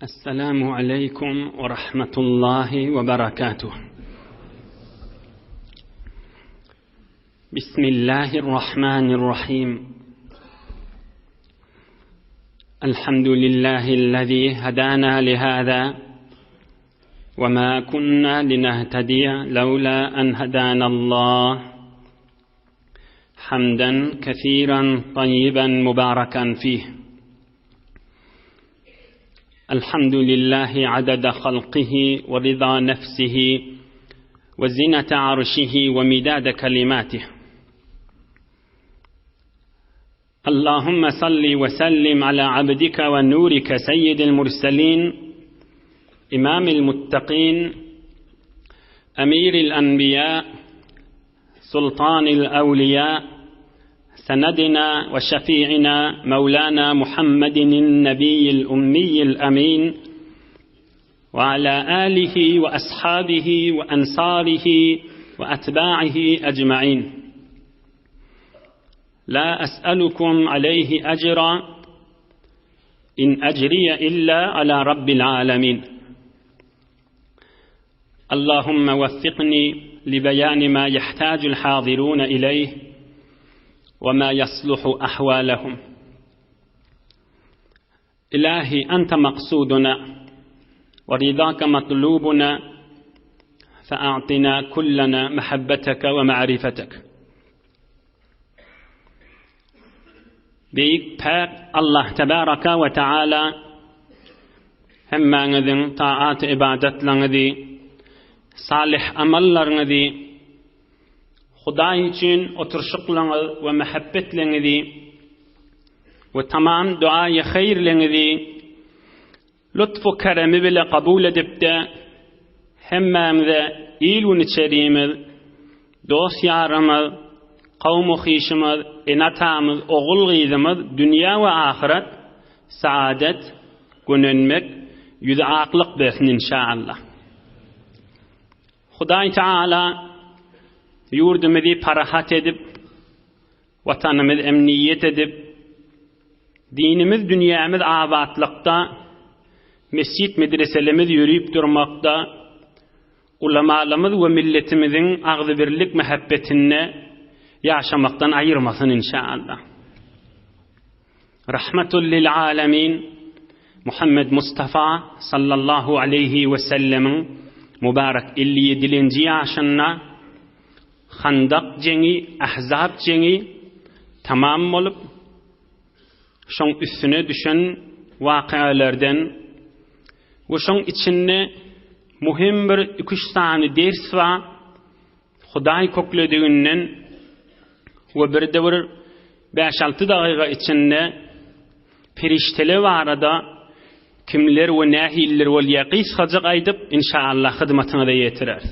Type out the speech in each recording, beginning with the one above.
Esselamu aleýkum we rahmetullahi we berekatuh. Bismillahirrahmanirrahim. Elhamdülillahi'llezî hedâna lihâzâ ve mâ kunnâ linehtediye levlâ en hedânallah. Hamden kesiran tayyiben mübarakan fih. الحمد لله عدد خلقه ورضا نفسه وزنة عرشه ومداد كلماته اللهم صل وسلم على عبدك ونورك سيد المرسلين إمام المتقين أمير الأنبياء سلطان الأولياء سندنا وشفيعنا مولانا محمد النبي الأمي الأمين وعلى آله وأصحابه وأنصاره وأتباعه أجمعين لا أسألكم عليه أجرا إن أجري إلا على رب العالمين اللهم وفقني لبيان ما يحتاج الحاضرون إليه وما يصلح أحوالهم إلهي أنت مقصودنا ورضاك مطلوبنا فأعطنا كلنا محبتك ومعرفتك Beýik Päk Allah Tebaraka we Taala hemmäňiziň taat-ybadatlaryňyzy, salyh amallaryňyzy, Hudaý üçin oturyşyklaryňyz we mähebbetleňizi we tamam duaýy haýyrlaryňyzy Lutfu keremi bile kabul edipde, hemmämize il-gün içerimiz, dost-ýarymyz, kowum-u-hyşymyz, ene-atamyz, ogul-gyzymyz dünýä we ahyret saadet, gönenmek, ýüzi aklyk bersin inşaallah. Hudaý Teala ýurdumyzy parahat edip, Watanymyz emniýet edip, dinimiz, dünýämiz abatlykda, mesjit-medreselerimiz ýörüp durmakda, ulamalarymyz we milletimiziň agzybirlik mähebbetinde ýaşamakdan aýyrmasyn inşaallah. Rahmatul lil alemin Muhammed Mustafa sallallahu aleýhi we sellemiň mübarek 57-nji ýaşynda Handak jeňi, Ahzab jeňi tamam bolup, şoň üstüne düşen wakyalardan we şoň içinde muhim bir iki-üç sany ders bar, Hudaý köklediginden we birde bir bäş-alty dagyga içinde perişdeler barada kimler we nähililer bolýar gysgajyk aýdyp, inşaallah hyzmatyňyza ýetireris.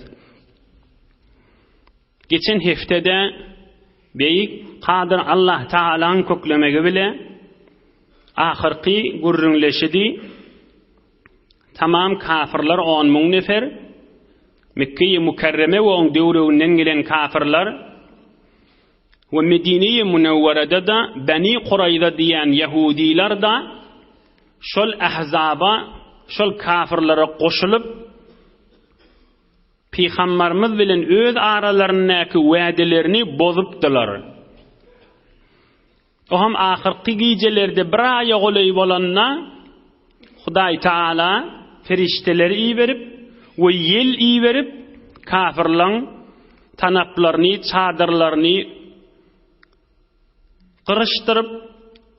Geçen heftede Beýik Kadyr Allah Tagalaň köklemegi bile ahyrky gürrüňleşidi. Tamam kafirler on müň nefer, Mekge-i Mükerreme we oň döwreginden gelen kafirler we Medine-i Münewwerede-de Beni Kuraýza diýen ýahudylar-da şol ahzaba, şol kafirlere goşulyp, Pygambarymyz bilen öz aralaryndaky wädelerini bozupdylar. O hem ahyrky gijelerde bir aýa golaý bolanda, Hudaý Taala perişdeleri iberip we ýel iberip, kafirlaň tanaplaryny, çadyrlaryny Gyryşdyryp,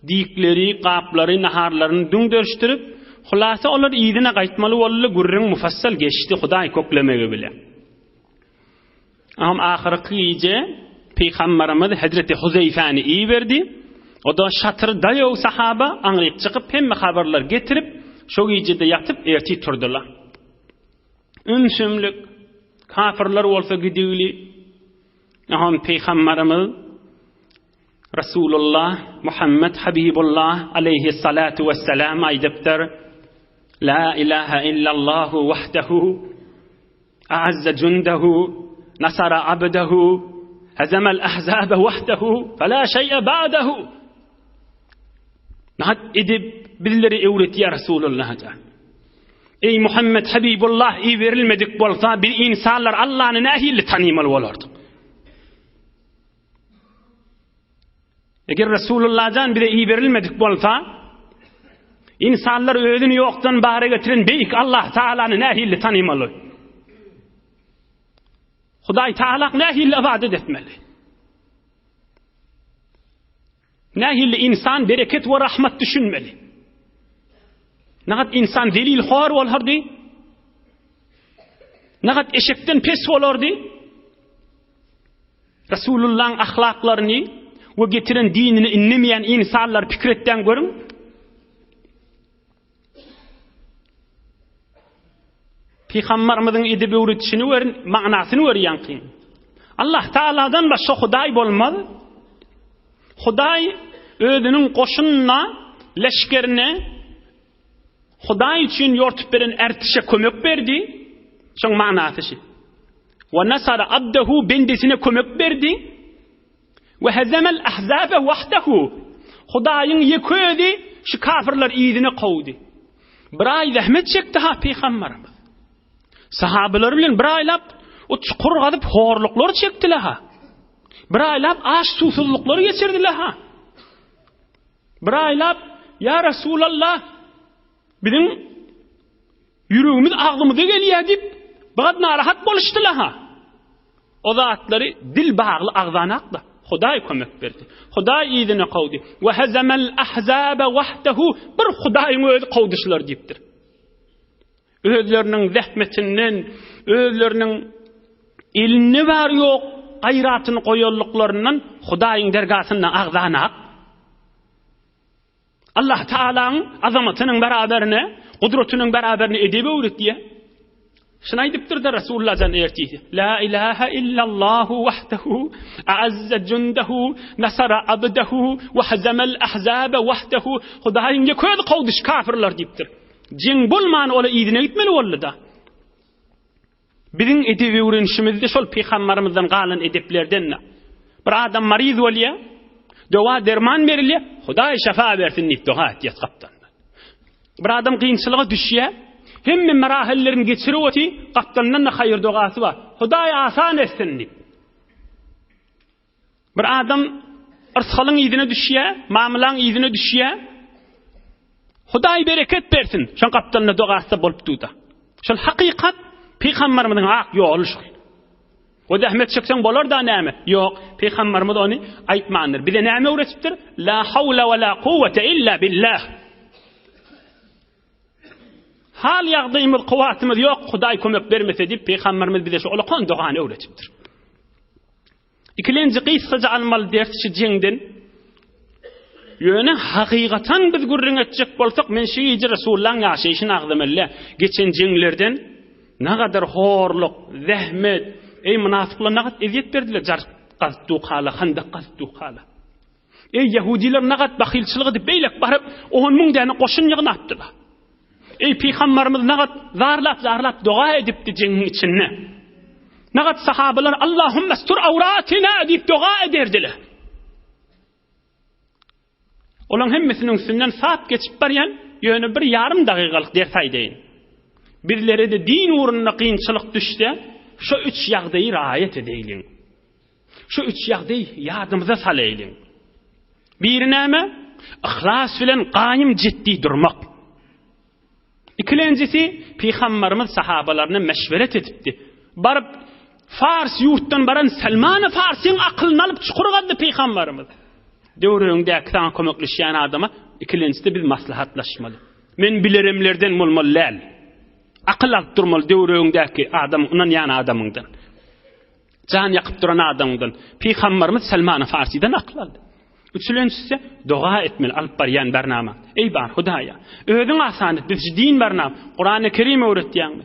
dikleri, gaplary, naharlaryny düňderişdirip, hulasa olar yzyna gaýtmaly boldy, gürrüň mufassal geçdi, Hudaý köklemegi bile. Aham ahyrky gije Pygambarymyz Hezreti Huzeýfäni iberdi. O-da şatyr daýaw sahaba aňryk çykyp hemme habarlar getirip, şo gijede ýatyp ertir turdular. Ümsümlik, kafirler bolsa gidigli. Aham Pygambarymyz Resulullah Muhammed Habibullah aleyhissalatu vesselam aýdypdyr, La ilaha illallahu wahdahu a'azza jundahu nasara abdahu hazamal ahzaba wahdahu fela şey'e ba'dahu. Nahat edip bizleri öwretýär Resulullah. Eý Muhammet Habibullah iberilmedik bolsa, biz insanlar Allany nähili tanymaly bolardyk? Eger Resulullah jan bize iberilmedik bolsa, insanlar özüni ýokdan bara getiren beýik Allah Taalany nähili tanymaly? Hudaý Taala nähili ibadet etmeli? Nähili insan bereket we rahmat düşünmeli? Nagat insan zelil hor bolardy? Nagat eşekden pes bolardy? Resulullahyň ahlaklaryny we getiren dinini inlemeýän insanlar pikir etdäň görüň. Pygambarymyzyň edip öwredişini görün, manysyny görýäňkiň. Allah Taaladan başga Hudaý bolmaz. Hudaý özüniň goşunyna, leşgerine Hudaý üçin ýortup beren ärtişe kömek berdi. Şoň manasy şi. Wa nasara abdehu bendesine kömek berdi. Wa hazamel ahzabe wahdehu. Hudaýyň ýeke özi şu kafirler yzyna kowdy. Bir aý zähmet çekdi ha pygamberimiz. Sahabeler bilen bir aýlap o çukur gazyp horluklar çekdiler ha. Bir aýlap aç susuzluklar geçirdiler ha. Bir aýlap, Ýa Resulallah, biziň ýüregimiz agzymyza gelýär diýip, biraz narahat boluşdylar-ha. O zatlary dil bagly agzanak-da. Hudaý kömek berdi. Hudaý yzyna kowdy. Ve hezemel ahzabe wahdehu bir Hudaýyň özi kowdy şulary diýipdir. Özleriniň zähmetinden, özleriniň elinde bar ýok gaýratyny goýanlyklaryndan Hudaýyň dergasynda agzanak. Allah Taalanyň azamatynyň beraberine, gudratynyň beraberine edep öwretýär. Şuny aýdypdyr-da Resulullah jan ertisi. La ilaha illallahu wahdahu a'azza jundahu nasara abdahu wa hazamal ahzaba wahdahu. Hudaýyň ýeke özi kowdy şu kafirler diýipdir. Jeň bolman ola yzyna gitmeli boldy-da. Biziň edep öwrenişimizde şol pygambarymyzdan galan edeplerden-de. Bir adam maryz bolýar, dowa derman berilýär, Hudaý şafa bersin diýip doga etýär gapdalyndan. Bir adam kynçylyga düşýär, hemme marahillerini geçirip oty, gapdalyndan-da haýyr dogasy bar. Hudaý asan etsin diýip. Bir adam yrsgalyň yzyna düşýär, mamlaň yzyna düşýär. Hudaý bereket bersin. Şoň gapdalynda dogasy bolup durda. Şol hakykat pygamberimiziň ak ýoly şol. O zähmet çekseň bolar da näme? Ýok, pygamberimiz ony aýtmandyr. Bize näme öwretipdir? La hawla we la kuwwete illa billah. Hal ýagdaýymyz, kuwwatymyz ýok, Hudaý kömek bermese diýip pygamberimiz bize şu olakan dogany öwretipdir. Ikilenji gysgaça almaly ders şu jeňden. Ýöne hakykatan biz gürrüň etjek bolsak, men şu gije Resulullahyň ýaşaýşyny agzamaly. Geçen jeňlerden nagadar horluk, zähmet, eý mynafyklar nagat ezýet berdiler, jar gazyp dukala, handak gazyp dukala. Eý ýahudiler nagat bahylçylyk edip beýlek baryp on müň däne goşun ýygnapdylar. Eý pygambarymyz nagat zarlap-zarlap doga edipdi jeňiň içinde. Nagat sahabalar Allahumma stur awratina diýip doga ederdiler. Olaň hemmesiniň üstünden sap geçip barýan, ýöne bir ýarym dagygalyk ders aýdaýyn. Bizlere-de din ugrunda kynçylyk düşse, şo üç ýagdaýy raýat edeýliň. Şu üç ýagdaý ýadymyza salaýlyň. Biri näme? Yhlas bilen gaýym jiddi durmak. Ikilenjisi, Pygambarymyz sahabalaryna meşweret edipdi. Baryp, Fars ýurtdan baran Salmany Farsyň akylyny alyp çukur gazdy Pygambarymyz. Döwrüňdäki saňa kömekleşýän adama ikilenjide biz maslahatlaşmaly. Men bileremlerden bolmaly däl. Akyl alyp durmaly döwrüňdäki adam, ynanýan adamyňdan. Jan ýakyp duran adamdan, Pygambarymyz Salmany Farsydan akyl aldy. Üçülenjisi, doga etmeli alyp barýan barnama. Eý bar Hudaýa, özüň asan et, biz din barnam, Kurany Kerim öwretýäňmi?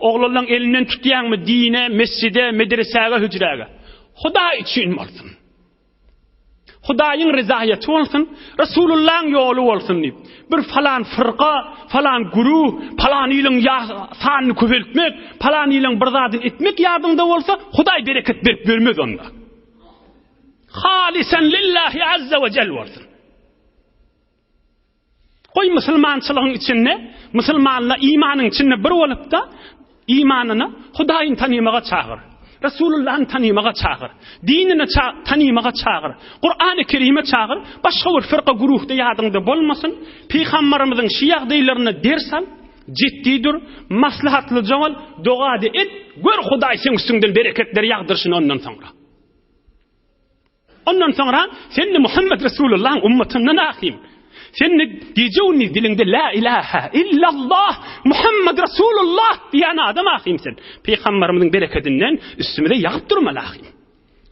Oglanlaň elinden tutýaňmy dine, mesjide, medresäge, hüjräge? Hudaý üçin bolsun. Hudaýyň ryzaýaty bolsun, Resulullahyň ýoly bolsun diýip, bir falan fyrka, falan güruh, falan iliň sanyny köpeltmek, falan iliň bir zadyny etmek ýadyňda bolsa, Hudaý bereket berip bermez onda. Halisan lillahi azza we jel bolsun. Goý musulmançylygyň içinde, musulmanla imanyň içinde bir bolup-da, imanyna Hudaýyny tanymaga çagyr. Resulullahny tanymaga çagyr. Dinini tanymaga çagyr. Kurany Kerime çagyr. Başga bir fyrka guruhda ýadyňda bolmasyn. Pygambarymyzyň şu ýagdaýlaryna ders al. Ciddi dur, maslahatlyja bol, doga-da et, gör Hudaý seň üstüňden bereketleri ýagdyryşyny ondan soňra. Ondan soňra sen-de Muhammed Resulullahyň ummatyndan ahim. Sen-de gije-gündiz diliňde la ilaha illallah Muhammed Resulullah diýen adam ahim sen. Pygamberimiziň bereketinden üstümize ýagyp durmaly ahim.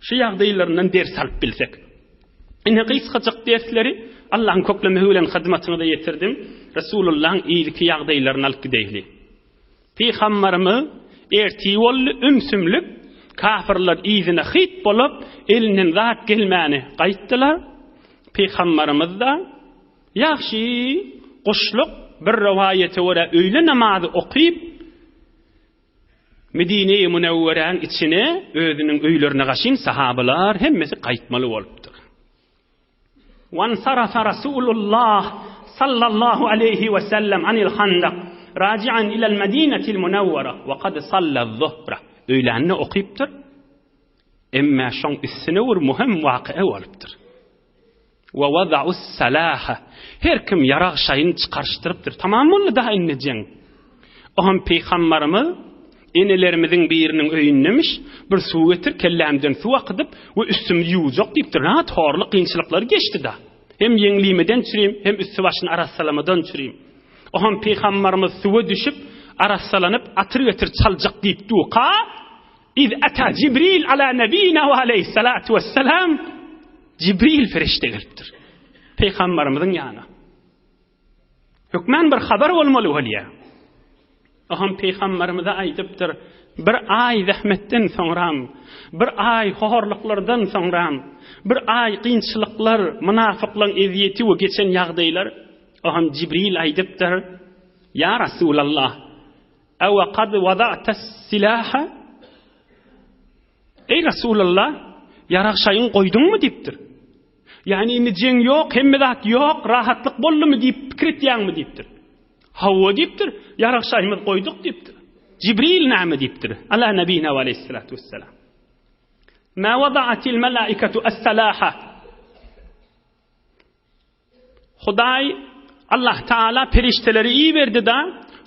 Şu ýagdaýlaryndan ders alyp bilsek. Ine gysgajyk dersleri Allahyň köklemegi bilen hyzmatyňyza ýetirdim. Resulullahyň irki ýagdaýlaryny alyp gideýli. Pygamberimiz ertir boldy, ümsümlik, kafirler yzyna hyt bolup, elinden zat gelmäni gaýtdylar. Pygamberimiz-de, Ýagşy, guşluk, bir rowaýata görä öýle namazy okyp, Medine-i Münewweräň içine özüniň öýlerine gaşyn sahabalar hemmesi gaýtmaly bolupdyr. Wansarafa Rasulullah sallallahu aleýhi we sellem anil handak raji'an ilel Medinetil Munewwere we kad salla-zuhra. Öýlänini okypdyr. Emme şoň üstüne bir möhüm waky'a bolupdyr. We wada'us salaha. Her kim ýarag şaýyny çykaryşdyrypdyr. Tamam boldy daha indi jeň. Oňam pygambarymyz enelerimiziň biriniň öýündemiş, bir suw getir, kellämden suw akydyp we üstümi ýuwjak diýipdir. Ha, torly kynçylyklar geçdi da. Hem ýeňlimeden çürim, hem üsti başyny arassalamadan çürim. Oňam pygambarymyz suwa düşüp, arassalanyp, atyr getir çaljak diýip duka, Iz ata Jibril ala nebina we aleyhissalatu vesselam Jibril perişde gelipdir. Pygamberimiziň ýanyna. Hökmän bir habar bolmaly bolýar. Oňam pygamberimize aýdypdyr, bir aý zähmetden soňram, bir aý horluklardan soňram, bir aý kynçylyklar, mynafyklaryň ezýeti we geçen ýagdaýlar. Oňam Jibril aýdypdyr, Ýa Rasulallah, Ewe kad wada'tes silaha? Eý Resulallah, ýarag şaýyňy goýduňmy diýipdir. Ýagny indi jeň ýok, hemme zat ýok, rahatlyk boldumy diýip pikir etýäňmi diýipdir. Hawa diýipdir, ýarag şaýymyzy goýduk diýipdir. Jibril näme diýipdir? Ala nebina we aleyhissalatu vesselam. Ma wada'atil malaikatu as-salaha. Hudaý Allah Taala perişdeleri iberdi-de,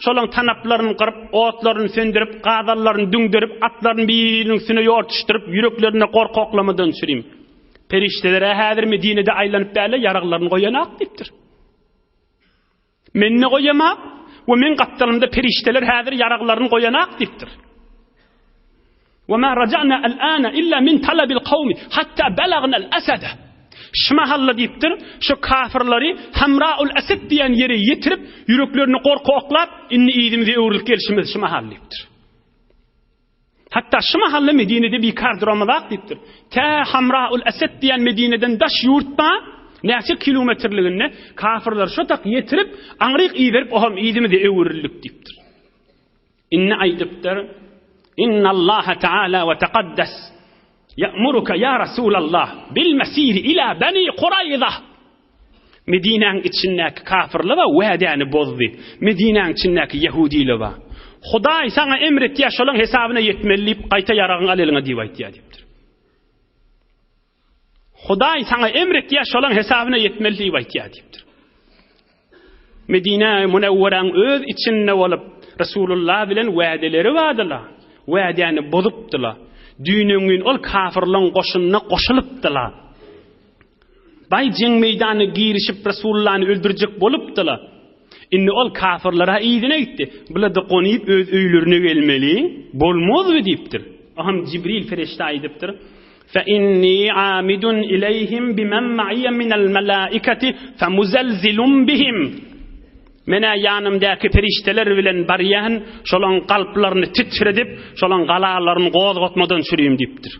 şolaň tanaplaryny gyryp, otlaryny söndürip, gazallaryny düňderip, atlaryny bir-biriniň üstüne ýortuşdyryp, ýüreklerine gorky oklamadan çürim. Perişdeler-ä häzir Medinede aýlanyp bärle ýaraglaryny goýanak diýipdir. Men-de goýamak we meň gapdalymda perişdeler häzir ýaraglaryny goýanak diýipdir. We ma raja'na al-ana illa min talabil kawmi hatta balagna al-asada. Şu mahalla diýipdir, şu kafirleri Hamraul Asad diýen ýere ýetirip, ýüreklerini gorky oklap, indi yzymyza öwrülip gelşimiz şu mahal diýipdir. Hatda şu mahalla Medinede bikar duramyzak diýipdir. Tä Hamraul Esed diýen Medineden daş ýurt bar, näçe kilometrliginde kafirler şo tak ýetirip, aňryk iberip, oham yzymyza öwrüldik diýipdir. Indi aýdypdyr, Innallaha taala we taqaddas ya'muruka ya Rasulallah bil mesiri ila bani Qurayza. Medinäň içindäki kafirler wädäni bozdy. Medinäň içindäki ýehudiler bar. Hudaý saňa emr etýär, şolaň hesabyna ýetmeli diýip, gaýta ýaragyňy al eliňe diýip aýtýar diýipdir. Hudaý saňa emr etýär, şolaň hesabyna ýetmeli diýip aýtýar diýipdir. Medine Münewweräň öz içinde bolup, Resulullah bilen wädeleri bardylar. Wädäni bozupdylar. Düýn-öňňin ol kafirleň goşunyna goşulypdylar. Baý jeň meýdanyna girişip Resulullany öldürjek bolupdyla. Indi ol kafyrlara yzyna gitdi. Bular-da gonyp öz öýlerine gelmeli. Bolmazmy diýipdir. Oňam Jibril perişde aýdypdyr. Fe inni amidun ileýhim bimen ma'iýe minel melaiketi fe muzelzilun bihim. Men-ä ýanymdaky perişdeler bilen barýan, şolaň kalplaryny titredip, şolaň galalaryny gozgatmadan çürim diýipdir.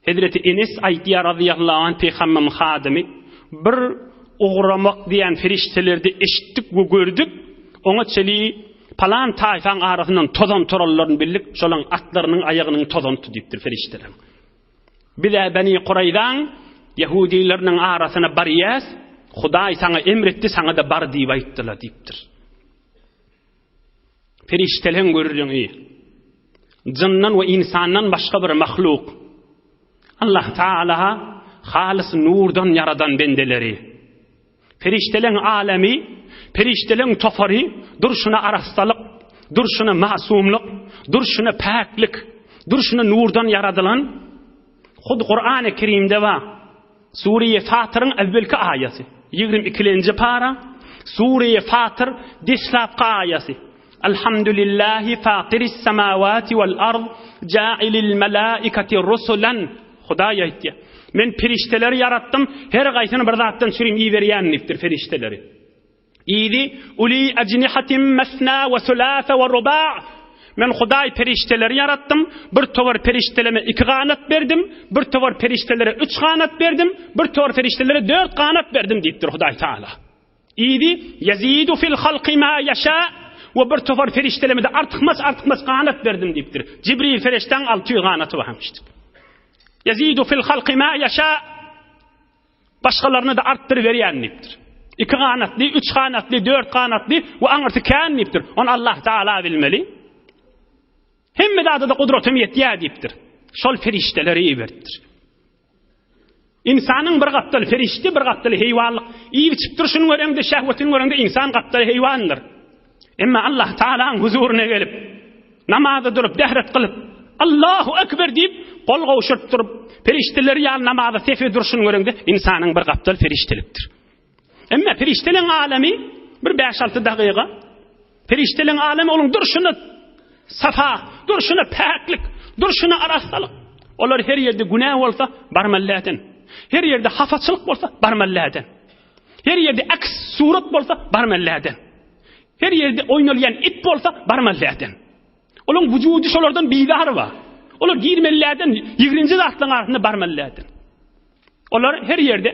Hezreti Enes aýdýar razyýallahu anh pygamberimiň hadymy, Bir ugramak diýen perişdelerde eşitdik we gördük, oňa çeli palan taýfaň arasyndan tozan turanlaryny bildik, şolaň atlarynyň aýagynyň tozanydy diýipdir perişdeleriň. Biz-ä Beni Kuraýzaň ýehudileriniň arasyna barýas. Hudaý saňa emretdi, saňa-da bar diýip aýtdylar diýipdir. Perişdeleň gürrüňi. Jyndan we ynsandan başga bir mahluk. Allah Taala halys nurdan ýaradan bendeleri. Perişdeleň alemi, perişdeleň topary durşuna arassalyk, durşuna masumlyk, durşuna päklik, durşuna nurdan ýaradylan. Hut Kurany Kerimde bar. Sure-i Fatyryň äwwelki aýaty, 22-lenji para, Sure-i Fatyr deslapky aýaty. Elhamdülillahi fatiris semawati wal ard ja'ilil malaikati rusulan. Hudaý aýtýar. Men perişdeleri ýaratdym, her gaýsyny bir zatdan çürim iberýän diýipdir perişdeleri. Yzy, Uli ajnihatin mesna we sulasa we ruba. Men Hudaý perişdeleri ýaratdym, bir towar perişdeleme iki ganat berdim, bir towar perişdelere üç ganat berdim, bir towar perişdelere dört ganat berdim diýipdir Hudaý Taala. Yzy, Ýezidu fil halki ma ýaşa we bir towar perişdeleme-de artykmaç artykmaç ganat berdim diýipdir. Jibril perişdäň 600 ganaty barmyşdyr. Ýezidu fil halki ma ýaşa Başgalaryna-da artdyryberýän diýipdir. Iki ganatly, üç ganatly, dört ganatly we aňyrsy kän diýipdir. Ony Allah Taala bilmeli. Hemme zada-da gudratym ýetýär diýipdir. Şol perişdeleri iberipdir. Ynsanyň bir gapdaly perişde, bir gapdaly heýwanlyk. Iýip-içip durşuny göreňde, şähwetini göreňde ynsan gapdaly heýwandyr. Emma Allah Taalaň huzuryna gelip, namaza durup, dähret kylyp, Allahu Ekber diýip, gol gowşuryp durup, perişdeler ýaly namaza sefe durşuny göreňde, ynsanyň bir gapdal perişdelikdir. Emma perişdeleň alemi bir bäş-alty dagyga, perişdeleň alemi onuň durşuna safa, durşuna päklik, durşuna arassalyk. Olar her ýerde günä bolsa, barmaly däden. Her ýerde hafaçylyk bolsa, barmaly däden. Her ýerde aks surat bolsa barmaly däden. Her ýerde oýnalýan it bolsa barmaly däden. Olaň wujudy şolardan bizar bar. Olar girmeli däden, ýigrenji zatlaryň arasynda barmaly däden. Olar her ýerde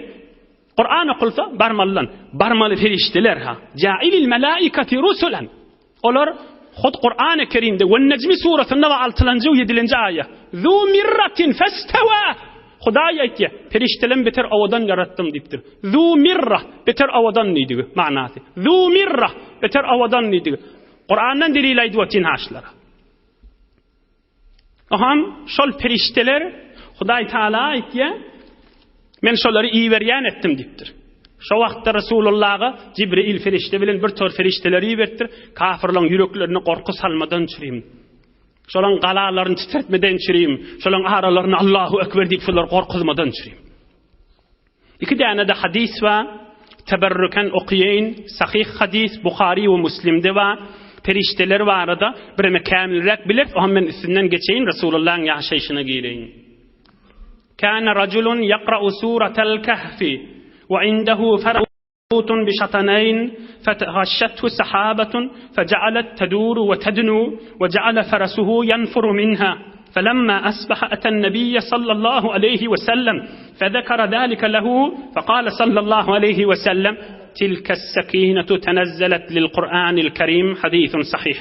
Kur'an okulsa barmalydan. Barmaly perişdeler ha. Jailil malaikati rusulan. Olar hut Kur'an-ı Kerimde we Necmi surasynda we 6-njy we 7-nji aýa. Zu mirratin festewa. Hudaý aýtýar, perişdelem beter owadan ýaratdym diýipdir. Zu mirra, beter owadan diýdigi manasy. Zu mirra, beter owadan diýdigi. Kur'andan delil aýdyp otyryn haşlara. Aham şol perişdeler Hudaý Taala aýtýar, Men şolary iberýän etdim diýipdir. Şo wagtda Resulullaha Jibril perişde bilen bir tor perişdeleri iberipdir, kafirlaryň ýüreklerine gorky salmadan çürim. Şolaryň galalaryny titretmeden çürim, şolaryň aralaryny Allahu ekber diýip şolary gorkuzmadan çürim. Iki däne-de hadys bar, teberrüken okaýyn, sahyh hadys, Buhary we Muslimde bar, perişdeler barada bireme kämilräk bileris, oňam men üstünden geçeýin, Resulullahyň ýaşaýşyna gireýin. Kana rajulun ýakra'u suratal Kahfi we indehu فرط بشطنين فتغشته سحابة فجعلت تدور وتدنو وجعل فرسه ينفر منها فلما أصبح أتى النبي صلى الله عليه وسلم فذكر ذلك له فقال صلى الله عليه وسلم تلك السكينة تنزلت للقرآن الكريم حديث صحيح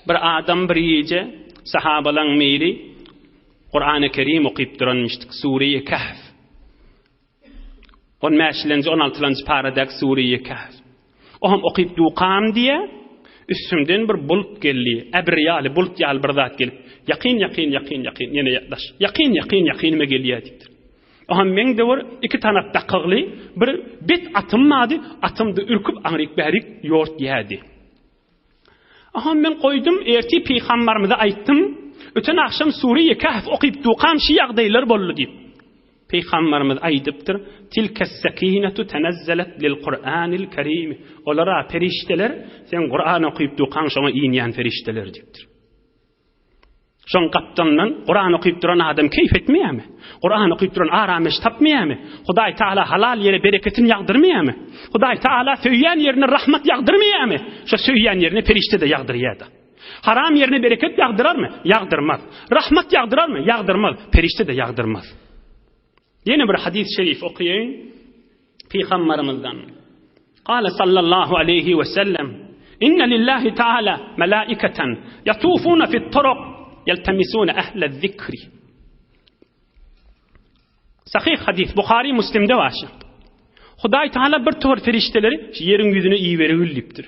Bir adam bir gije sahabalaň biri Kur'an-ı Kerim okyp duranmyşdyk, Sure-i Kehf. On bäşilenji, on altylanjy paradäki Sure-i Kehf. O hem okyp dukam diýe, üstümden bir bulut geldi, äbir ýaly, bulut ýaly bir zat gelip, ýakyn, ýakyn, ýakyn, ýakyn, ýene ýaklaş, ýakyn, ýakyn, ýakynyma gelýär diýipdir. O hem meň de bir iki tanap dakygly bir bet atym bardy, atym-da ürküp aňryk-bärik ýortýardy. Aha men goýdum, ertir pygambarymyza aýtdym, öten agşam Sure-i Kehf okyp dukam şi ýagdaýlar boldy diýip. Pygambarymyz aýdypdyr, Tilkes sekinetu tenezzelet lil Kur'anil Kerim. Olara perişdeler, sen Kur'an okyp dukaň şoňa inýän perişdeler diýipdir. Şoň gapdalyndan Kuran okyp duran adam keýp etmeýärmi? Kuran okyp duran arameş tapmaýarmy? Hudaý Taala halal ýere bereketini ýagdyrmaýarmy? Hudaý Taala söýýän ýerine rahmat ýagdyrmaýarmy? Şo söýýän ýerine perişde-de ýagdyrýar-da. Haram ýerine bereket ýagdyrarmy? Ýagdyrmaz. Rahmat ýagdyrarmy? Ýagdyrmaz. Perişde-de ýagdyrmaz. Ýene bir hadys şerif okaýyn. Pygambarymyzdan. Kale sallallahu aleyhi ve sellem Inne lillahi taala melaiketen yatufuna fit turuq yeltemisuna ehle zikri. Sahih hadis Buhari Müslimde var. Hudaý Taala bir topar perişdeleri ýeriň ýüzüne iberigil diýipdir.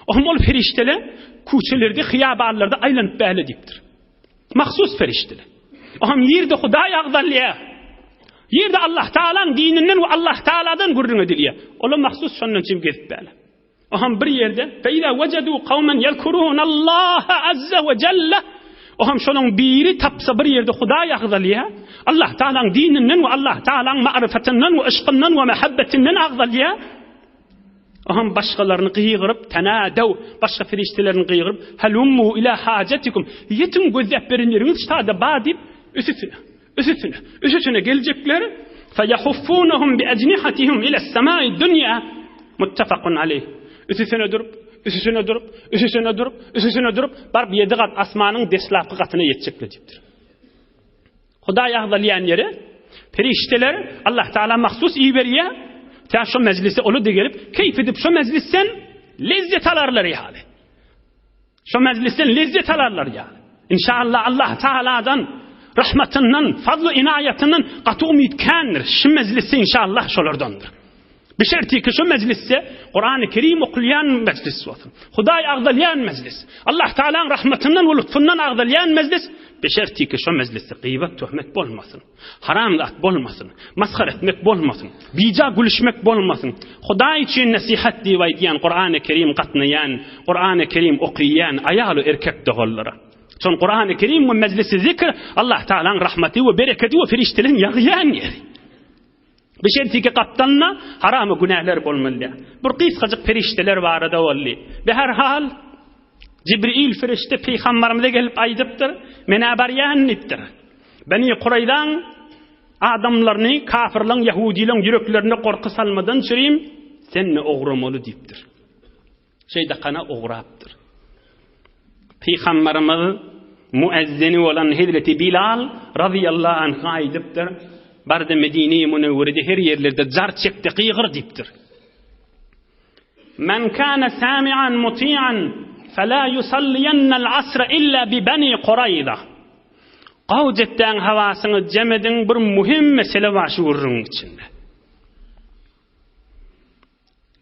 Ohm ol perişdeler küçelerde, hyýabanlarda aýlanyp bäle diýipdir. Mahsus perişdeler. Ohm ýerde Hudaý agzalýar. Ýerde Allah Taalaň dininden we Allah Taaladan gürrüň edilýär. Olar mahsus şondan çem gezip bäle. Ohm bir ýerde feýza wejadu kawmen ýezkurunallaha azza we jelle Ohm şonuň biri tapsa bir ýerde Hudaý agzalýar. Allah Taalaň dininden we Allah Taalaň ma'rifatyndan we yşkyndan we muhabbetinden agzalýar. Ohm başgalaryny gygyryp, tenadaw, başga perişdelerini gygyryp, halummu ila hajatikum. Ýetiň gözläp beren ýeriňiz şada ba diýip, üsüsine, üsüsine, üsüsine geljekler. Feyahuffunahum bi ajnihatihim ila as-samai dunya. Muttafakun aleyh. Üsüsine durup, üsüsine durup, üsüsine durup, üsüsine durup, baryp ýedi gat asmanyň deslapky gatyna ýetjekler diýipdir. Hudaý agzalýan ýere perişdeler Allah Taala mahsus iberýär. Tä şo mejlise oly-da gelip, keýp edip şo mejlisden lezzet alarlar ýaly. Şo mejlisden lezzet alarlar ýaly. Inşallah Allah Taaladan rahmatyndan, fazly inaýatyndan gaty umyt kändir. Şu mejlisde inşallah şolardandyr. Bir şerti ki şu mejlisde Kur'an-ı Kerim okulýan mejlis bolsun. Hudaý agzalýan mejlis. Allah Taala'nın rahmatyndan we lutfundan agzalýan mejlis. Bir şerti ki şu mejlisde gybat, töhmet bolmasyn. Haram zat bolmasyn. Masgara etmek bolmasyn. Bija gülüşmek bolmasyn. Hudaý üçin nasihat diýip aýdýan Kur'an-ı Kerim gatnaýan, Kur'an-ı Kerim okaýan aýal we erkek doganlara. Şon Kur'an-ı Kerim we mejlisi zikr Allah Taala'nın rahmeti we bereketi we perişdelerin ýagýan ýeri. Bu şertiki gapdalynda haram we günäler bolmaly däl. Bir gysgajyk perişdeler barada boldy. Beherhal Jibril ferişde pygamberimize gelip aýdypdyr, Men-ä barýan diýipdir. Beni Kuraýzaň adamlaryny, kafirleň, ýahudileň ýüreklerine gorky salmadan çürim, sen-de ogramaly diýipdir. Şeýdakana ugrapdyr. Pygamberimiz muezzini bolan Hezreti Bilal razyýallahu anha aýdypdyr, Barda Medine-i Münewwerede her ýerlerde jar çekdi, gygyr diýipdir. Men kana sami'an muti'an fela yusalliyanna al-asra illa bi Bani Kurayza. Gawjetdäň hawasyňy jem ediň, bir muhim mesele bar şu gürrüňiň içinde.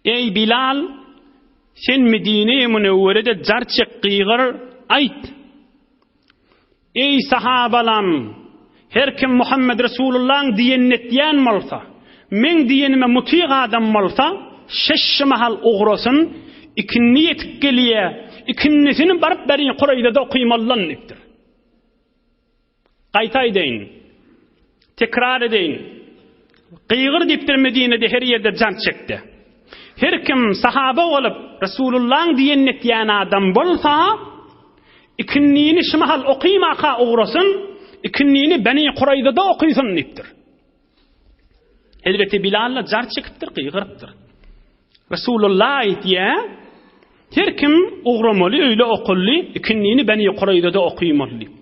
Eý, Bilal, sen Medine-i Münewwerede jar çek, gygyr, aýt, Eý, sahabalam, her kim Muhammed Resulullahyň diýenini etýän bolsa, meň diýenime mutyg adam bolsa, şeş mahal ugrasyn, ikindi ýetip gelýä, ikindisini baryp Beni Kureýzada okymalydan diýipdir. Gaýta aýdaýyn. Tekrar edeýin. Gygyr diýipdir Medinede her ýerde jan çekdi. Her kim sahaba bolup Resulullahyň diýenini etýän adam bolsa, ikindini şu mahal okymaka ugrasyn, ikindini Beni Kuraýzada okysyn diýipdir. Hezreti Bilal-da jar çekipdir, gygyrypdyr. Resulullah aýdýar, Her kim ugramaly, öýle okully, ikindini Beni Kuraýzada okymaly diýip.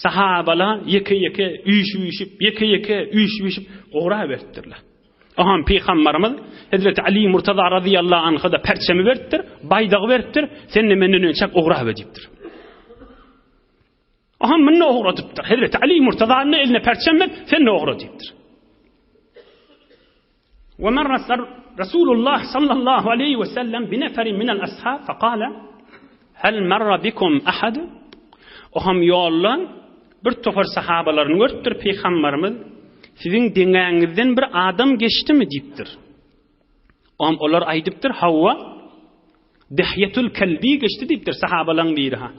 Sahabala ýeke-ýeke üýşüp-üýşüp, ýeke-ýeke üýşüp-üýşüp ugra beripdirler. Ohan pygambarymyz Hezreti Ali Murtaza razyýallahu anha-da perçemi beripdir, baýdagy beripdir, sen-de menden önçäk ugra ber diýipdir. Aha muny ugradypdyr. Hezreti Ali Murtazanyň eline perçem ber, sen-de ugra diýipdir. Ve men Resulullah sallallahu aleyhi ve sellem bi neferin minel ashab fekale Hel merra bikum ahad Oham ýolda bir topar sahabalaryny görüpdir pygamberimiz siziň deňäňizden bir adam geçdimi diýipdir. Oham olar aýdypdyr hawa Dihýetul Kelbi geçdi diýipdir sahabalaryň biri ha.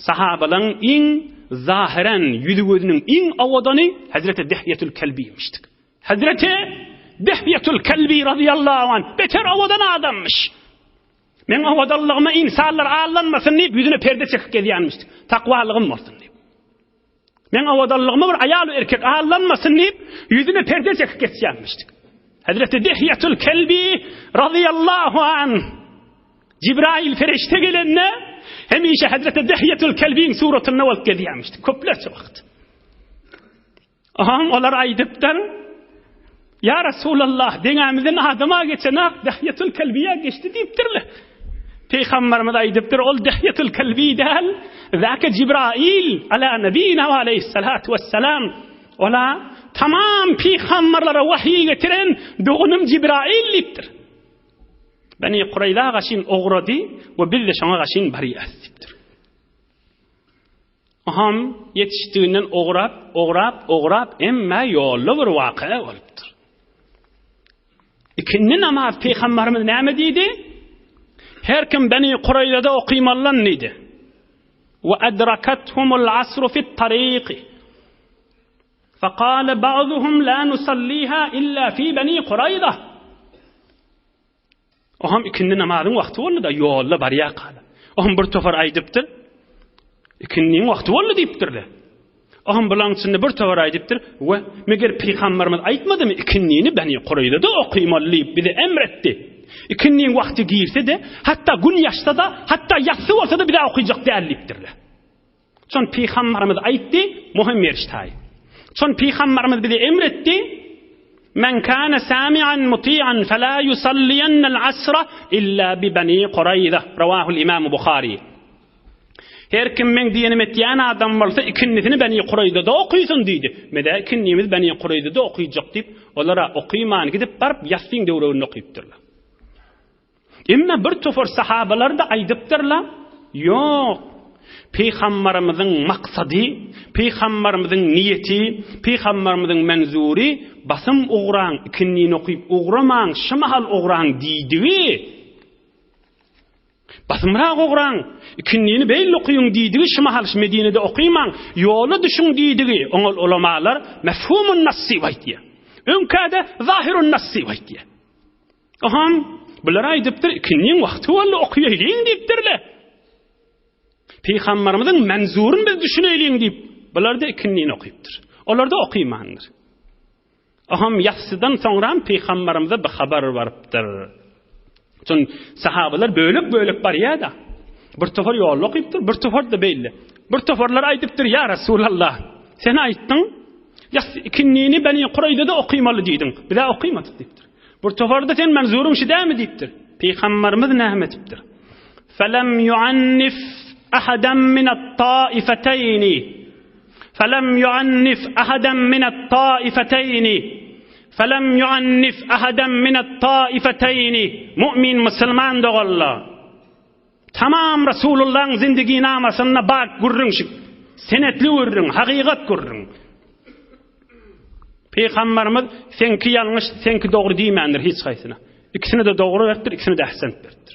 Sahabalaryň iň zahyran ýüzi gözüniň iň owadany Hezreti Dihýetul Kelbimişdik. Hezreti Dihýetul Kelbi razyýallahu anh beter owadan adammyş. Men owadanlygyma insanlar aldanmasyn diýip ýüzüne perde çekip gezýänmişdik. Takwalygym bolsun diýip. Men owadanlygyma bir aýal erkek aldanmasyn diýip ýüzüne perde çekip geçýänmişdik. Hezreti Dihýetul Kelbi razyýallahu anh Jibrail ferişte gelende hemişe Hezreti Dihýetul Kelbiň suratynda bolup gezýärmişdi. Köplerçe wagt. Aha, olar aýdypdyr. Ýa Resulallah, deňämizden adama geçenak Dihýetul Kelbiýe geçdi diýipdirler. Peygamberimiz aýdypdyr, ol Dihýetul Kelbi däl, zäke Jibrail ala nabina we aleyhissalatu vesselam. Ola. Tamam pygamberlere wahiý getiren doganym Jibrail diýipdir. Beni Kurayza gaşyn ogrady we biz-de şoňa gaşyn barýas diýipdir. Aham ýetişdiginden ograp, ograp, ograp, emma ýolda bir waka bolupdyr. Ikindi namaz pygamberimiz näme diýdi? Her kim Beni Kurayzada okymalydan diýdi. Ve adrakathumul asru fit tariqi. Faqala ba'duhum la nusalliha illa fi Beni Kurayza. Oham ikindi namazyň wagty boldy-da, ýolda barýarka-da. Oham bir topar aýdypdyr. Ikindiniň wagty boldy diýipdir-de. Oham bulaň içinde bir topar aýdypdyr, we meger pygamberimiz aýtmadymy, ikindini Beni Kureýzada okymaly diýip bize emr etdi. Ikindiniň wagty girse-de, hatda gün ýaşsa-da, hatda ýassy bolsa-da bize okyjak däl diýipdirler. Şon pygambarymyz aýtdy, muhim eriştaý. Şon pygambarymyz bize emr etdi, Men kana sami'an muti'an fela yusalliyannal asra illa bi bani Qurayza. Rawahul Imam Buhari. Her kim meň diýenim etýän adam bolsa ikindisini Bani Qurayzada okysyn diýdi. Mede ikindimiz Bani Qurayzada okyjak diýip, olara okyman gidip baryp ýassyň döwreginde okypdyrlar. Emma bir topar sahabalar-da aýdypdyrlar, Ýok, pygambarymyzyň maksady, pygambarymyzyň niýeti, pygambarymyzyň menzury basym ugraň, ikindini okyp ugramaň, şu mahal ugraň diýdigi. Basymrak ugraň, ikindini beýle okyň diýdigi, şu mahal şu Medinede okymaň, ýola düşüň diýdigi, oňa ulamalar mefhumun nas diýip aýdýar. Öňkä-de zahirun nas diýip aýdýar. Aham, bular aýdypdyr, ikindiň wagty boldy, okaýaýlyň diýipdirle. Pygamberimiziň menzuryny biz düşüneýliň diýip, bular da ikindini okypdyr. Olar da okymandyr. Aham ýassydan soňram pygamberimize bir habar barypdyr. Şon sahabalar bölek-bölek barýar-da. Bir topar ýolda okypdyr, bir topar da beýle. Bir toparlar aýdypdyr, ýa Resulallah, sen aýtdyň, ýassy ikindini Beni Kureýzede okymaly diýdiň. Biz-ä okymadyk diýipdir. Bir toparda sen menzuryň şi dämi diýipdir. Pygamberimiz näme etipdir? Felem yuannif ahadan min at-taifatayn. Felem yuannif ahadan min at-taifatayn. Felem yuannif ahadan min at-taifatayn. Mu'min musulman doganlar. Tamam Resulullahyň zindiginamasynda bar gürrüň şu. Senetli gürrüň, hakykat gürrüň. Pygamberimiz seňki ýalňyş, seňki dogry diýmändir hiç haýsyna. Ikisine de dogry beripdir, ikisine de ahsent beripdir.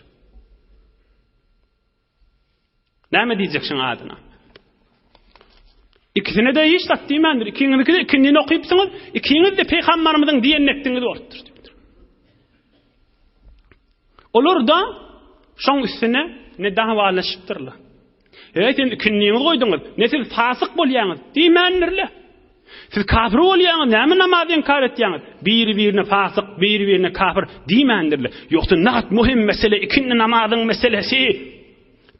Näme diýjek şuň adyna? Ikisine de hiç zat diýmändir. Ikiňiz de ikindini okypsyňyz, ikiňiz de pygamberimiziň diýenini etdiňiz bolupdyr diýipdir. Olar-da şoň üstüne ne dawalaşypdyrlar. Eý, sen ikindiňizi goýduňyz, ne siz fasyk bolýaňyz diýmändirler. Siz kafir bolýaňyz, näme namazy inkar etýäňiz? Biri-birine fasyk, biri-birine kafir diýmändirler. Ýogsa nagt möhüm mesele ikindi namazyň meselesi.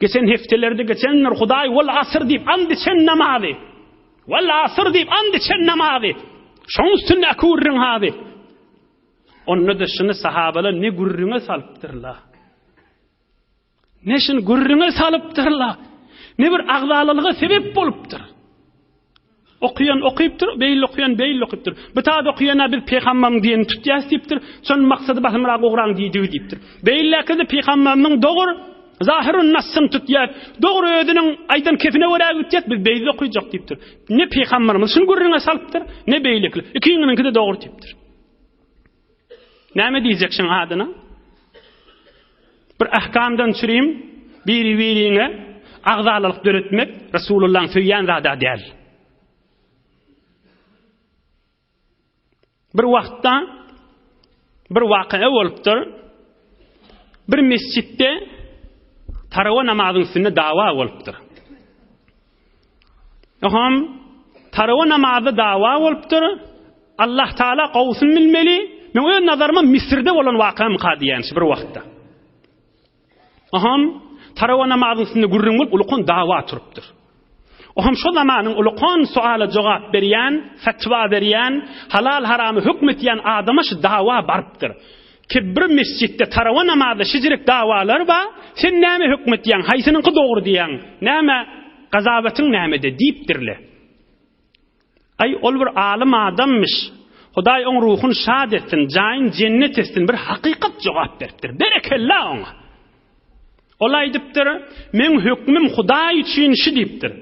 Geçen hepdelerde geçendir Hudaý wal asyr diýip and içen namazy. Wal asyr diýip and içen namazy. Şoň üstündäki gürrüň hazy. Onda-da şuny sahabalar ne gürrüňe salypdyrlar. Ne şuny gürrüňe salypdyrlar. Ne bir agzalalyga sebep bolupdyr. Okuýan okypdyr, beýle okuýan beýle okypdyr. Bu taýda okuýana biz pygambaryň diýenini tutýas diýipdir. Şonuň maksady basymrak ugraň diýdigi diýipdir. Beýleki-de pygambaryň dogry zahirun nassyny tutýar. Dogry özüniň aýdan kefine görä gitýär, biz beýle okuyjak diýipdir. Ne pygambarymyz şuny gürrüňe salypdyr, ne beýlekiler. Ikiňiňki-de dogry diýipdir. Näme diýjek şuň adyna? Bir ahkamdan çürim biri-biriňe agzalalyk döretmek Resulullahyň söýýän zada däl. Bir wagtda bir waka bolupdyr. Bir mesjitde tarawa namazyň üstünde dawa bolupdyr. Oham tarawa namazda dawa bolupdyr. Allah Taala gowusyny bilmeli. Men öz nazaryma Misirde bolan wakamyka diýýän bir wagtda. Oham tarawa namazyň üstünde gürrüň bolup ulukan dawa turupdyr. Oham şo zamanyň ulukan suala jogap berýän, fetwa berýän, halal haramy hökm etýän adama şu dawa barypdyr. Ki bir mesjitde tarawa namazda şijirik dawalar bar, sen näme hökm etýäň, haýsynyňky dogry diýýäň, näme gazawatyň nämede diýipdirle. Aý, ol bir alym adammyş. Hudaý oň ruhuny şat etsin, jaýyny jennet etsin, bir hakykat jogap beripdir. Berekella oňa. Ol aýdypdyr, Meň hökmüm Hudaý üçin şi diýipdir.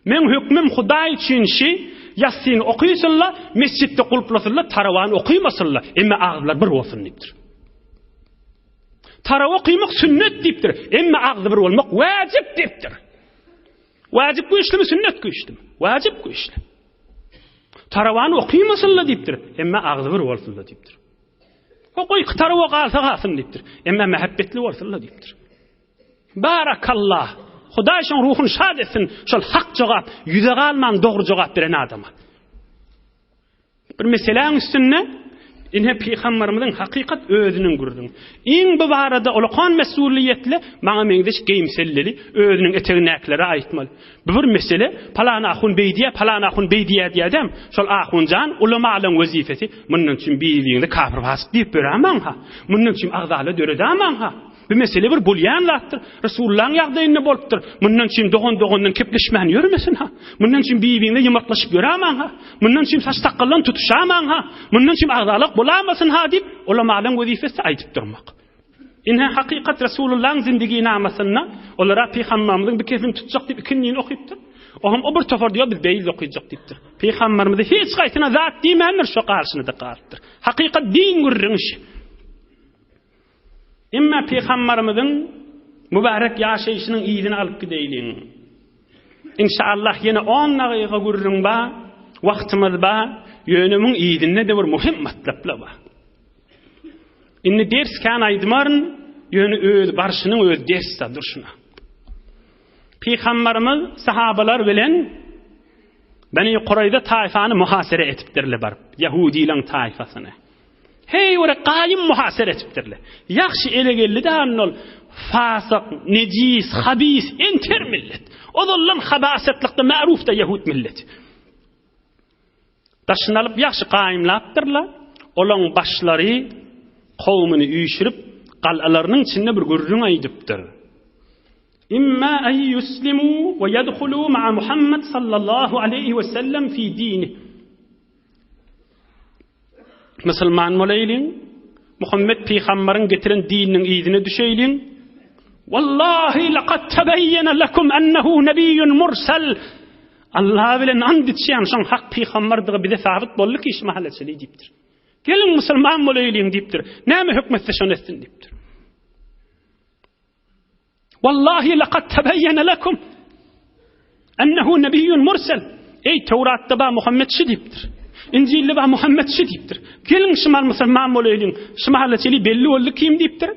Meň hökmüm Hudaý üçin şi, ýassyny okysynla, mesjitde gulplasynla, tarawany okymasynla, emme agyzlar bir bolsun diýipdir. Tarawa okymak sünnet diýipdir, emme agzy bir bolmak wajyp diýipdir. Wajyp güýçlimi, sünnet güýçlimi? Wajyp güýçli. Tarawany okymasynla diýipdir, emme agzy bir bolsunla diýipdir. O goý tarawa galsa galsyn diýipdir. Emme mähebbetli bolsunla diýipdir. Barakallah. Hudaý şoň ruhuny şad etsin, şol hak jogap, ýüze galman dogry jogap beren adama. Bir meseläň üstünde ine pygamberimiziň hakykat özüniň gürrüňi. Iň bu barada ulakan mesuliýetli maňa meňzeş geýimsellili özüniň etegindäkilere aýtmaly. Bu bir mesele, palan ahun beý diýýär, palan ahun beý diýýär diýýädem, şol ahunjan ulamalaň wezipesi, mundan üçin bir-biriňize kafir fasyk diýip ýörämaň-ha. Mundan üçin agzala döredämaň-ha. Bu mesele bir bolýan zatdyr. Resulullahyň ýagdaýynda bolupdyr. Mundan üçin dogan dogandan kepleşmän ýörmesin ha. Mundan üçin bir-birine ýymaklaşyp ýörämaň ha. Mundan üçin saç sakgaldan tutuşamaň ha. Mundan üçin agzalak bolamasyn ha diýip, ulamalaryň wezipesi aýdyp durmak. Ine hakykat Resulullahyň zindiginamasynda olara pygamberimiziň bir kefini tutjak diýip ikindini okypdyr. O hem o bir topar diýýär biz beýle okyjak diýipdir. Pygamberimize hiç gaýsyna zat diýmändir, şo garşyna-da galypdyr. Hakykat din gürrüňi. Emma Pygambarymyzyň mübarek ýaşaýşynyň yzyny alyp gideýliň. Inşallah ýene on dagyga gürrüň bar, wagtymyz bar, ýöne muň yzynda-da bir möhüm matlaplar bar. Indi ders kän aýdmaryn, ýöne öz barşynyň öz ders-de durşuna. Pygambarymyz sahabalar bilen Beni Kuraýza taýfany muhasere etipdirler baryp, ýahudileň taýfasyny. Heý, ora gaýym muhasere etipdirler. Ýagşy ele geldi-de ol fasyk, nejis, habis, enter millet. Ozaldan habasetlykda ma'ruf-da ýahud milleti. Daşyny alyp ýagşy gaýymlapdyrlar. Olaň başlary kowumyny üýşürip, galalarynyň içinde bir gürrüň aýdypdyr. Imma en yuslimu we yedhulu ma'a Muhammed sallallahu aleýhi we sellem fi dinih. Musulman bolaýlyň, Muhammet pygambaryň getiren dininiň yzyna düşeýliň. Wallahi laqad tabayyana lakum annahu nabiyyun mursal. Allah bilen and içýän şoň hak pygambardygy bize sabyt boldy ki şu mahala çenli diýipdir. Geliň musulman bolaýlyň diýipdir. Näme hökmetse şony etsin diýipdir. Wallahi laqad tabayyana lakum ennehu nebiyyun mursel. Ey Tevratda ba Muhammed şi diýipdir. Injilde ba Muhammed şi diýipdir. Geliň şu mal musulman bolaýlyň. Şu mahalla çeli belli boldy kim diýipdir.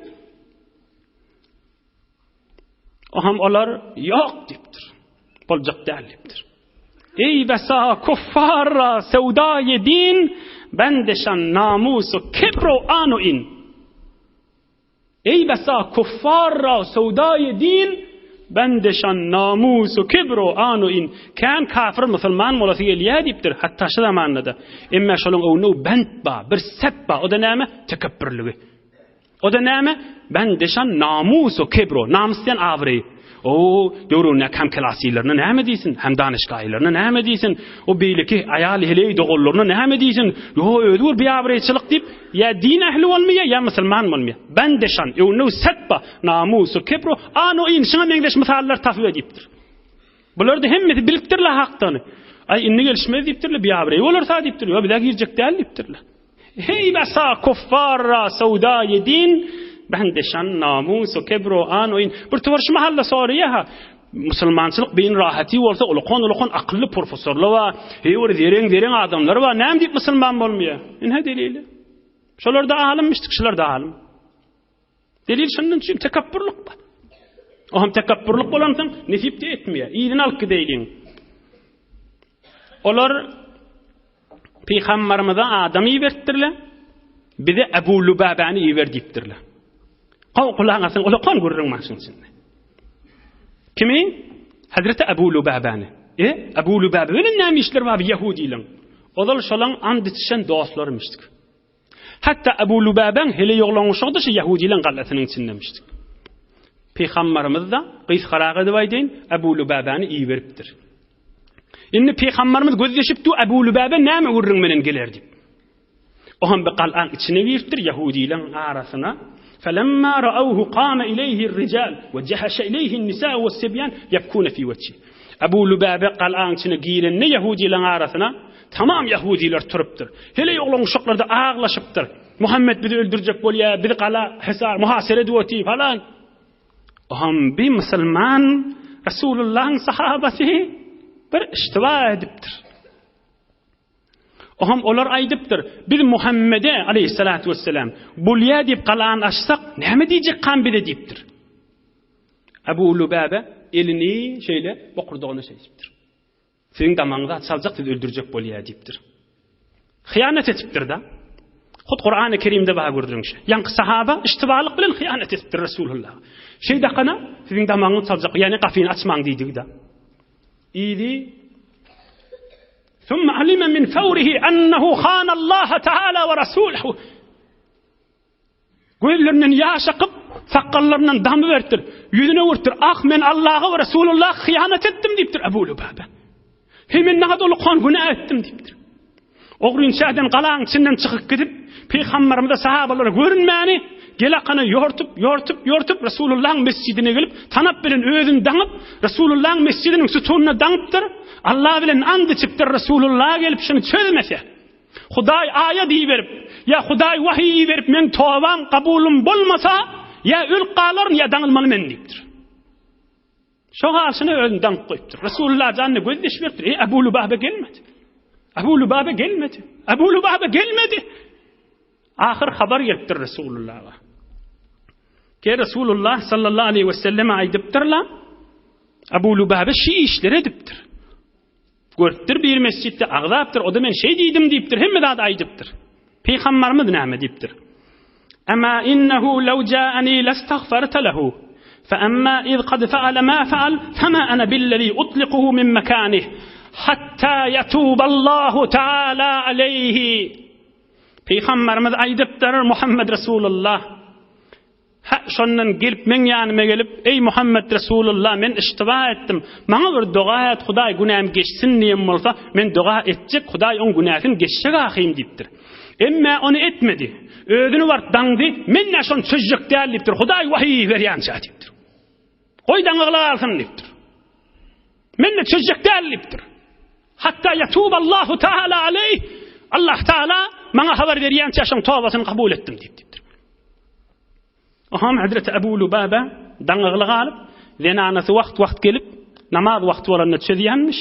O hem olar ýok diýipdir. Boljak däl diýipdir. Ey besa kuffara sewdaýy din bendeşan namusu kibru anu in. Eý besa kuffar ra söwdaýy din bendeşan namus u kibr u an u in kän kafir musulman bolasy gelýä diýipdir hatda şu zamanda-da emme şolaň öňünde u bent ba bir sep ba o-da näme tekepbürligi o-da näme bendeşan namus u kibr u namys diýen abraý O döwründäki hemkelasylaryna näme diýsin, hem danyşgaýlaryna näme diýsin, o beýleki aýal heleý doganlaryna näme diýsin, ýo özi bir biabraýçylyk diýip, ýa din ähli bolmaýar, ýa musulman bolmaýar. Bendeşan, öwnew setba, namusu kebru, anu in şuňa meňzeş mysallar tapyp diýipdir. Bular-da hemmesi bilipdirler hakdygyny. Aý indi gelişmez diýipdirler, biabraý bolarsa diýipdir, ýo bizä girjek däl diýipdirler. Heý basa kuffar ra söwdaýy din, bendeşan namus u kebru an u in. Bir towar şu mahalla soraýa ha, musulmançylyk beýin rahaty bolsa ulukan ulukan akylly professorlar bar, heý bir zereň zereň adamlar bar, näme diýip musulman bolmaýar? Ine delili. Şolar da alymmışdyk, şular da alym. Delil şundan üçin tekepburlyk bar. O hem tekepburlyk bolansoň nesip de etmeýär. Yzyny alyp gideýliň. Olar Pygambarymyza adam iberipdirler. Bize Ebu Lubabany iber diýipdirler. Gowy gulagyň asyň, ulakan gürrüň bar şuň içinde. Kimi? Hazreti Ebu Lubabany. E, Ebu Lubaba bilen näme işleri bar ýehudileň? Ozal şolaň and içişen dostlarymyşdyk. Hatda Ebu Lubäbäň heleý oglanuşagy-da şu ýahudylaryň galasynyň içindemişdi. Pygambarymyz-da, gysgarak edip aýdaýyn, Ebu Lubäbäni iberipdir. Indi Pygamberimiz gözleşip du Ebu Lübäbe näme gürrüň menen geler diýip. O hem bir gal'aň içine giripdir ýahudileň arasyna. Felemma ra'awhu qama ileýhi rijal we jahasha ileýhi nisa we sibyan yabkuna fi wajhi. Ebu Lübäbe gal'aň içine girende ýahudileň arasyna tamam ýahudiler turupdyr. Heleý oglan uşaklar-da aglaşypdyr. Muhammet bizi öldürjek bolýar, bizi gala hesar, muhasere edip otyr falan. Ohm bir musulman Resulullahyň sahabasy bir iştiba edipdir. Ohm olar aýdypdyr, biz Muhammede aleyhissalatu vesselam bolýa diýip galany açsak, näme diýjek kan bize diýipdir. Abu Lubaba elini şeýle bokurdagyna şeýdipdir. Siziň damagyňyza çaljak sizi öldürjek bolýar diýipdir. Hyýanat etipdir-de. Hut Kurany Kerimde bar gürrüň şu. Ýaňky sahaba iştibalyk bilen hyýanat etipdir Resulullah. Şeýdakana siziň damagyňyzy çaljak, ýagny gapyny açmaň diýdigi-de. Idi Thumma alima min fawrihi annahu khana Allah Taala we rasulahu. Gözlerinden ýaş akyp, sakgallaryndan damyberipdir. Ýüzüne urupdyr. Ah, men Allaha we Resulullaha hyýanat etdim diýipdir Ebu Lübäbe. Heý, men nähili uly kan günä etdim diýipdir. Ogrynçadan galaň içinden çykyp gidip, Pygamberimize sahabalara görünmäni, gelakana ýortup, ýortup, ýortup Resulullahyň mesjidine gelip, tanap bilen özüni daňyp, Resulullahyň mesjidiniň sütunyna daňypdyr. Allah bilen and içipdir, Resulullah gelip şuny çözmese. Hudaý aýat iberip, ýa Hudaý wahyý iberip meň tobam kabulym bolmasa, ýa ölüp galaryn, ýa daňylmaly men diýipdir. Şo garşyna özüni daňyp goýupdyr. Resulullah janyna göz deşip beripdir. Eý, Abu Lubaba gelmedi. Abu Lubaba gelmedi. Abu Lubaba gelmedi. Ahyr habar gelipdir Resulullaha. Ke Resulullah sallallahu aleyhi ve selleme aýdypdyrlar. Abu Lubaba şi işleri edipdir. Görüpdir bir mesjitde agzapdyr, o-da men şeý diýdim diýipdir, hemme zady aýdypdyr. Pygambarymyz näme diýipdir? Emma innehu law ja'ani lastagfarta lehu. Fa emma iz kad fa'ala ma fa'al, fema ana billezi utliquhu min mekanih hatta yatuballahu ta'ala aleyhi. Pygambarymyz aýdypdyr, Muhammed Resulullah Hä, şondan gelip meň ýanyma gelip, Eý, Muhammet Resulullah, men iştiba etdim. Maňa bir doga et, Hudaý günämi geçsin diýen bolsa, men doga etjek, Hudaý oň günäsini geçjek ahym diýipdir. Emmä ony etmedi. Özüni baryp daňdy, Men-ä şony çözjek däl diýipdir, Hudaý wahyý iberýänçä diýipdir. Goý daňygly galsyn diýipdir. Men-de çözjek däl diýipdir. Hatda ýatuballahu taala aleýh, Allah taala maňa habar berýänçä şoň tobasyny kabul etdim diýipdir. Oňam Hazreti Ebu Lubaba daňygly galyp, zenanasy wagt-wagt gelip, namaz wagty bolanda çözýänmiş.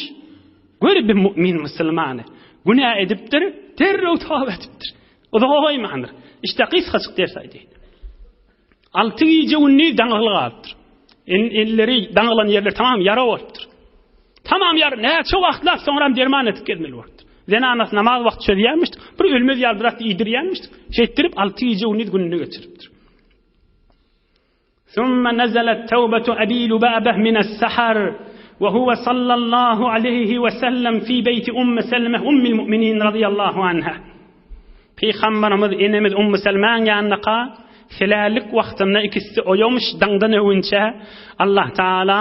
Gör bir mu'min musulmany. Günä edipdir, derrew toba edipdir. Uzaga goýmandyr. İşte gysgajyk ders aýdaýyn. Alty gije gündiz daňygly galypdyr. Elleri daňylan ýerler tamam ýara bolupdyr. Tamam ýara, näçe wagtlap soňram derman edip gezmeli bolupdyr. Zenanasy namaz wagty çözýänmiş, bir ölmez ýaly biraz iýdirýänmiş. Şeýtdirip alty gije gündiz gününi geçiripdir. Summa nazalat tawbatu Abi Lubaba min as-sahar we huwa sallallahu aleyhi we sellem fi beyti Umm Selme ummil mu'minin radiyallahu anha. Pygamberimiz enemiz Ummu Selmäň ýanyndaka selälik wagtynda ikisi oýamyş daňdan öwünçä Allah Taala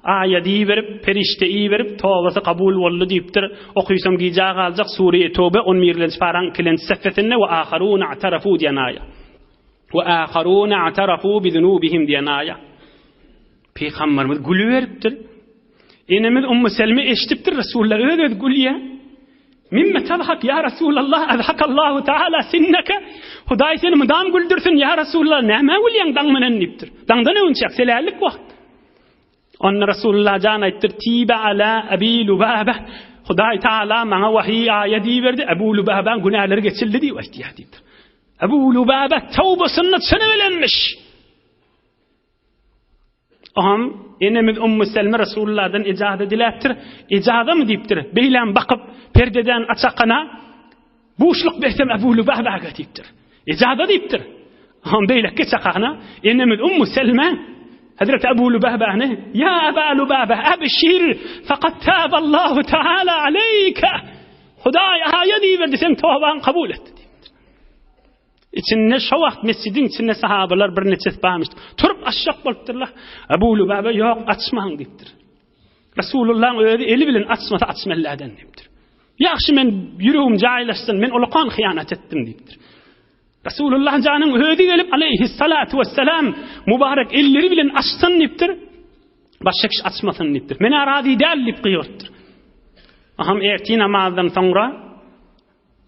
aýat iberip, perişde iberip, tobasy kabul boldy diýipdir. Okysam gijä galjak Sure-i Tobe on birlenji paraň ikilenji sefesinde we aharuna atarafu diýen aýa. We aharuna atarafu bi zunubihim diýen aýa. Pygamberimiz gülüberipdir. Enemiz Ummu Selme eşidipdir Resulullah öz-öz gülýär. Mimme tadhak ýa Resulallah azhakallahu taala sinneke. Hudaý seni mydam güldürsin ýa Resulallah nämä gülýäň daň menen diýipdir. Daňdan öwünçäk selärlik wagt. Onda Resulullah jan aýtdyr tibe ala Abi Lubaba. Hudaý taala maňa wahiý aýat iberdi Abu Lubabaň günäleri geçildi diýip aýtýar diýipdir. Abu Lubaba tawbasyny çyny bilenmiş. Oňam enemiz Ummu Selme Resulullahdan ijaza diläpdir. Ijazamy diýipdir. Beýläm bakyp, perdeden açakana buşluk bersem Ebu Lübabaga diýipdir. Ijaza diýipdir. Oňam beýleki çakana enemiz Ummu Selme Hazreti Ebu Lübabany Ýa Eba Lübaba abşir fakat taballahu taala aleyke. Hudaý aýat iberdi, sen tobaňy kabul etdi diýipdir. Içinde şo wagt mesjidiň içinde sahabalar bir neçesi barmyş. Turup açjak bolupdyrlar. Ebu Lubaba ýok açmaň diýipdir. Resulullahyň özi eli bilen açmasa açmaly däden diýipdir. Ýagşy men ýüregim jaýlaşsyn, men ulakan hyýanat etdim diýipdir. Resulullah janyň özi gelip aleýhissalatu wessalam mübarek elleri bilen açsyn diýipdir. Başga kişi açmasyn diýipdir. Men razy däl diýip gygyrypdyr. Aham ertir namazdan soňra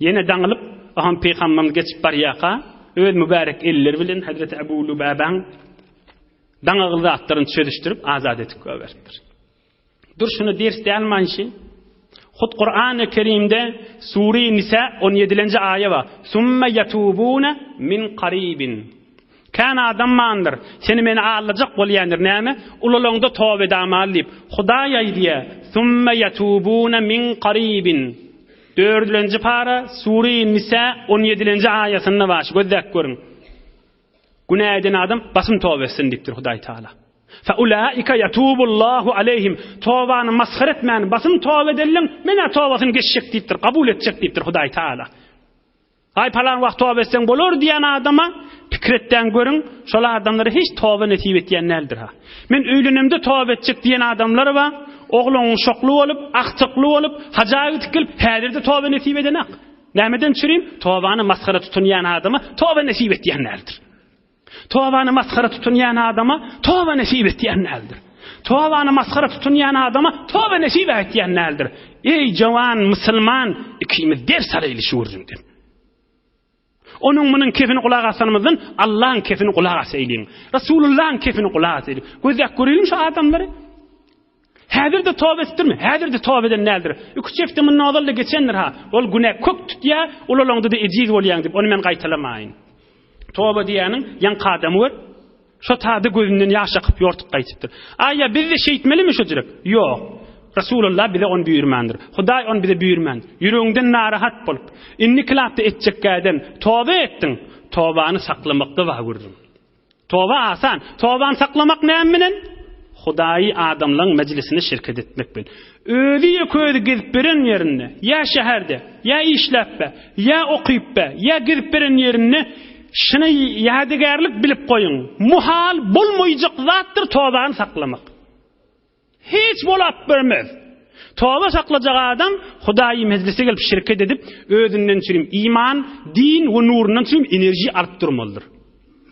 ýene daňylyp, aham pygamberimiz geçip barýarka, öz mübarek elleri bilen Hazreti Ebu Lübabaň daňagyl zatlaryny çözüşdirip azat edip goýberipdir. Dur şuny ders dälmanşy. Hut Kur'an-ı Kerimde Sure Nisa 17-nji aýa bar. Summa yatubuna min qaribin. Kän adam mandyr. Seni meni aldajak bolýandyr näme? Ulalaňda toba edamal diýip. Hudaý aýdýar. Summa yatubuna min qaribin. Dördülenji para Sure Nisa 17-nji aýasynda bar. Gözläp görüň. Günä eden adam basym toba etsin diýipdir Hudaý Taala. Fe ulaika yatubullahu aleyhim. Tobany masgara etmän basym toba edenleň men-ä tobasyny geçjek diýipdir, kabul etjek diýipdir Hudaý Taala. Aý palan wagt toba etseň bolar diýen adama pikir etdäň görüň, şol adamlara hiç toba nesip etýän däldir ha. Men öýlenemde toba etjek diýen adamlar bar, ogluň uşakly bolup, agtykly bolup, haja gidip gelip, häzir-de toba nesip edenak. Nämeden çürim? Tobany masgara tutunýan adama toba nesip etýän däldir. Tobany masgara tutunýan adama toba nesip etýän däldir. Tobany masgara tutunýan adama toba nesip etýän däldir. Eý jawan musulman, ikimiz ders alaýly şu gürrüňden. Onuň munuň kefini gulak asanymyzdan Allahyň kefini gulak asaýlyň. Resulullahyň kefini gulak asaýlyň. Gözläp göreýin şu adamlary. Häzir-de toba etdirmi? Häzir-de toba eden däldir. Iki-üç hepde mundan ozal-da geçendir ha. Ol günä kök tutýar, ulalaňda-da ejiz bolýaň diýip, ony men gaýtalamaýyn. Toba diýýäniň ýaňky adamy gör. Şo tada gözünden ýaş akyp ýortup gaýtypdyr. Aýa biz-de şeýtmelimi şojurek? Ýok. Resulullah bize ony buýurmandyr. Hudaý ony bize buýurmandyr. Ýüregiňden narahat bolup, indiki lapda etjekkäden toba etdiň, tobany saklamakda bar gürrüň. Toba asan. Tobany saklamak näme bilen? Hudaýy adamlaň mejlisine şirket etmek bilen. Özi ýeke özi gezip beren ýerinde, ýa şäherde, ýa işläp be, ýa okyp be, ýa gezip beren ýerinde şuny ýadygärlik bilip goýuň. Muhal bolmaýjak zatdyr tobany saklamak. Hiç bolap bermez. Toba saklajak adam Hudaýy mejlise gelip şirket edip, özünden çürim iman, din we nurundan çürim enerji alyp durmalydyr.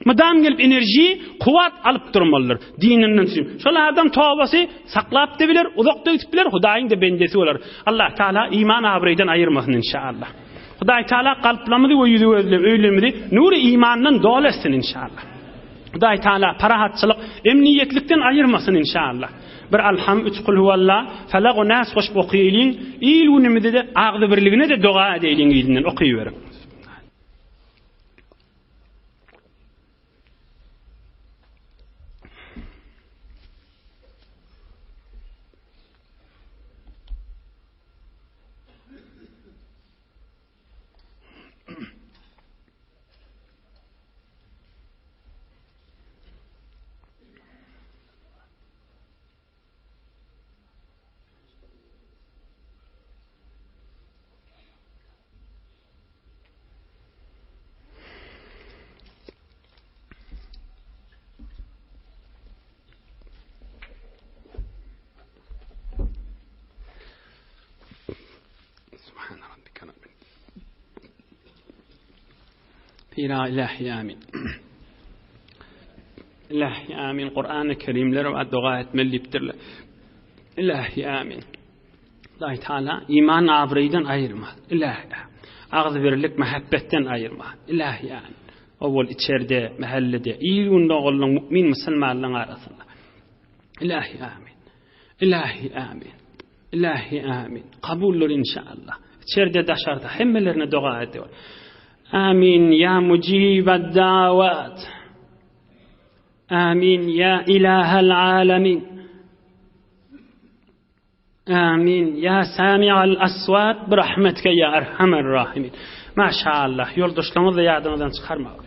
Mydam gelip enerji, kuwwat alyp durmalydyr. Dininden çürim. Şol adam tobasy saklap-da biler, uzak-da gidip biler, Hudaýyň-da bendesi bolar. Allah Taala iman abraýdan aýyrmasyn inşallah. Hudaý Taala kalplarymyzy we ýüzi gözli öýlerimizi nury imandan doly etsin inşallah. Hudaý Taala parahatçylyk, emniýetlikden aýyrmasyn inşallah. Bir Alham, üç Kul huwalla, Felak we Nas goşup okaýlyň, il günümizde-de agzybirligine-de doga edeýliň yzyndan okyberiň. Pira ilahi amin. Ilahi amin. Kur'an-ı Kerimlere we doga etmeli diýipdirler. Ilahi amin. Hudaý Taala iman abraýdan aýyrma. Ilahi. Agzybirlik, mähebbetden aýyrma. Ilahi amin. Owal içerde, mähellede, il gün doganlyň mümin musulmanlaryň arasynda. Ilahi amin. Ilahi amin. Ilahi amin. Kabuldyr inşallah. İçerde daşarda hemmelerine doga ediyor. Amin ya mucibed davat. Amin ya ilahel alemin. Amin ya sami'al aswat bi rahmetike ya erhamer rahimin. Maşallah. Ýoldaşlaryňyzy ýadyňyzdan çykarmaň.